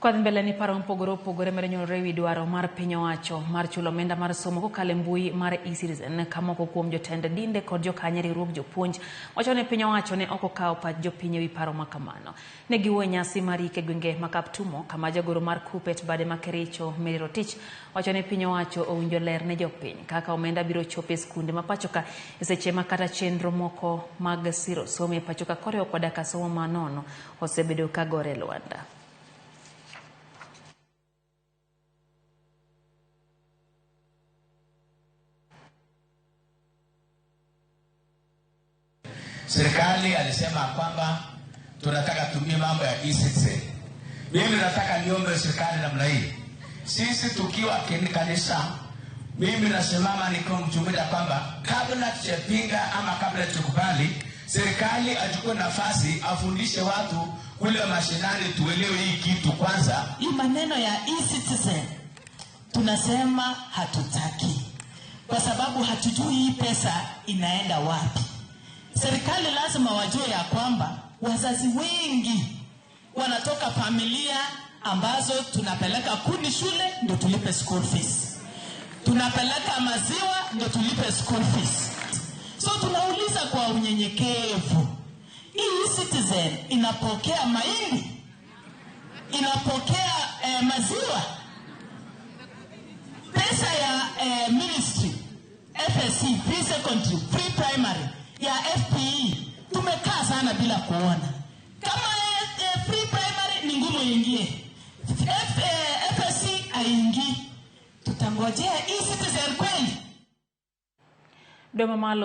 Kwadhi mbele ni paro mopogore opogore medo nyuolore ewi dwaro mar piny owacho mar chulo omenda mar somo kokalo e mbui mar eCitizen ka moko kuom jotend dinde kod jokanyo e riwruog jopuonj wacho ni piny owacho ne ok okawo pach jopiny ewi paro ma kamano. Ne giwuoyo e nyasi mar yik e gwenge ma Kaptumo kama jagoro mar Kuppet bade ma Kericho Mary Rotich wacho ni piny owacho owinjo ler ne jopiny kaka omenda biro chopo e skunde ma pachoka e seche ma kata chenro moko mag siro somo e pachoka koriwo koda ka somo ma nono osebedo ka gore e lwanda. Serikali alisema kwamba tunataka tumie mambo ya e-citizen. Mimi nataka niombe serikali namna hii, sisi tukiwa kanisa, mimi nasimama nikiwa mchungaji kwamba kabla tujapinga ama kabla tukubali, serikali achukue nafasi afundishe watu kule mashinani, tuelewe hii kitu kwanza. Hii maneno ya e-citizen tunasema hatutaki, kwa sababu hatujui hii pesa inaenda wapi. Serikali lazima wajue ya kwamba wazazi wengi wanatoka familia ambazo tunapeleka kuni shule ndio tulipe school fees, tunapeleka maziwa ndio tulipe school fees. So tunauliza kwa unyenyekevu, hii e-citizen inapokea mahindi, inapokea maziwa? Pesa ya ministry FSC, free secondary, free primary ya FPE tumekaa sana bila kuona kama free primary ni ngumu ingie, FSC haingii. Tutangojea e-citizen kweli? Doma malo.